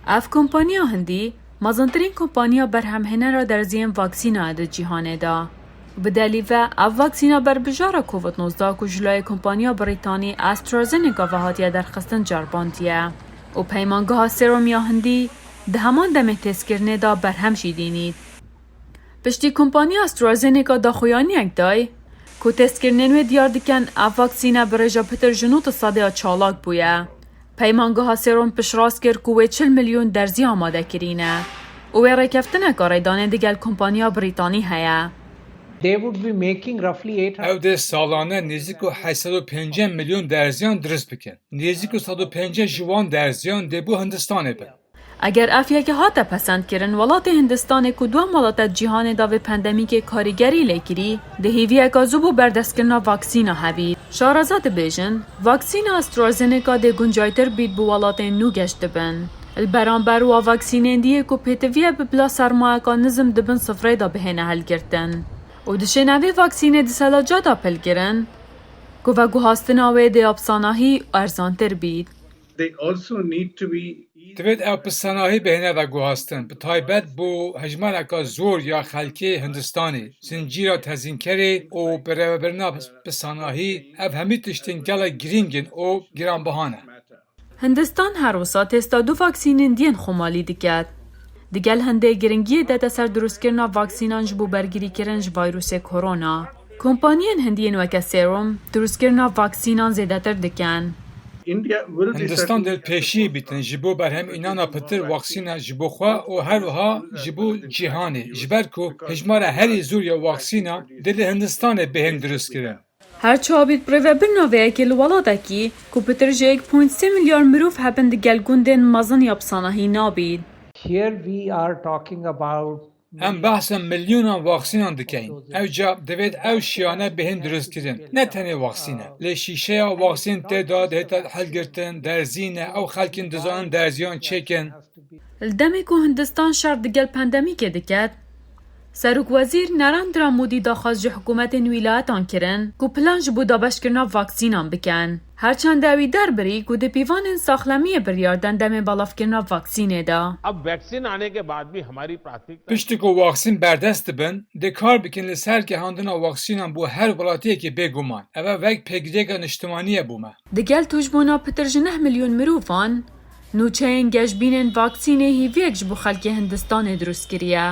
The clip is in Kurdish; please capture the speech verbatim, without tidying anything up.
Ev kompaniya hindî mezintirîn kompaniya berhemhênera derziyên vaksîna ye di cîhanê de. Bi delî ve, ev vaksîna berbijara Covid nozdeh ku ji layê kompaniya Brîtanî AstraZeneca ve hatiye derxistin cerbandiye û peymangeha Serum ya hindî di heman demê testkirinê de berhem jî dînît. Piştî kompaniya AstraZeneca daxuyaniyek dayê ku testkirinên wê diyar dikin ev vaksîne bi rêja pitir ji nod sedê ya çalak bûye. Peymangeha Serum piştrast kir ku wê çil milyon derzî amade kirîne û wê rêkeftineka rêdanê digel kompaniya Brîtanî heye. They would be making roughly eight hundred. Ew dê salane nêzîk û heyt sed û pêncî milyon derziyan dirust bikin. Nêzîk û sed û pêncî ji wan derziyan dê bo Hindistanê bin. Eger ev yeke hate pesendkirin, welatê Hindistanê ku duem welata cîhanê da vê pandemîkê karîgerî lê kirî, di hêviyeka zû bo berdestkirina vaksîna hebît. Şareza dibêjin, vaksîna AstraZeneca dê guncaytir bît bo welatên nû geş dibin. Li beramber wa vaksînên diyê ku pêtiviye bi bila sermayeka nizm di bin sifrê de bihêne hilgirtin. Û dişên evê vaksînê di selaca da pilkirin, ku veguhastina wê dê ya bi sanahî erzantir bît. They also need to be Divêt ew bi sanahî bihêne veguhastin, bi taybet bo hejmareka zor ya xelkê Hindistanê, zincîra tezînkerê û birêvebirina bi sanahî, ev hemî tiştên gelek girîng in û giranbiha ne. Hindistan her wisa testa du vaksînên diyên xwemalî diket. Digel hindê giringiyê dete ser dirustkirina vaksînan ji bo bergirîkirin ji vayrûsê korona. Kompaniyên hindiyên weke Serum dirustkirina vaksînan zêdetir dikin. India will be Hindistan dê li pêşiyê bîtin ji bo berhemînana pitir waksîna ji bo xwe û her wiha ji bo cîhanê, ji ber ku hejmara herî zor ya waksîna dê li Hindistanê bihên dirustkirin. Her çawa bît birêvebirina vê yekê li welatekî ku pitir ji yek point sê milyar mirov hebin digel gundên mezin ya bi sanahî nabît. Here we are talking about Em behsa milyonan vaksînan dikeyin. Ew ca divêt ew şiyane bihên dirustkirin. Ne tenê vaksîne, lê şîşeya vaksîn tê de dihête hilgirtin, derzî ne, ew xelkên dizanin derziyan çêkin. Li demê ku Hindistan şer digel pandemîkê diket, Serokwezîr Narendra Modî daxwaz ji hikûmetên wîlayetan kirin ku plan ji bo dabeşkirina vaksînan bikin. Her çend ewî derbirî ku di pîvanên saxlemiyê biryar den demê belavkirina vaksînê de. अब वैक्सीन आने के बाद भी हमारी प्राथमिकता Piştî ku waksîn berdest dibin, dê kar bikin li ser gihandina waksînan bo her welatiyekê bêguman. Ev e wek pêgiriyeke niştimanî ye bo me. Digel tûşbûna pitir ji neh milyon mirovan, nûçeyên geşbînên vaksînê hîviyek ji bo xelkê Hindistanê dirust kiriye.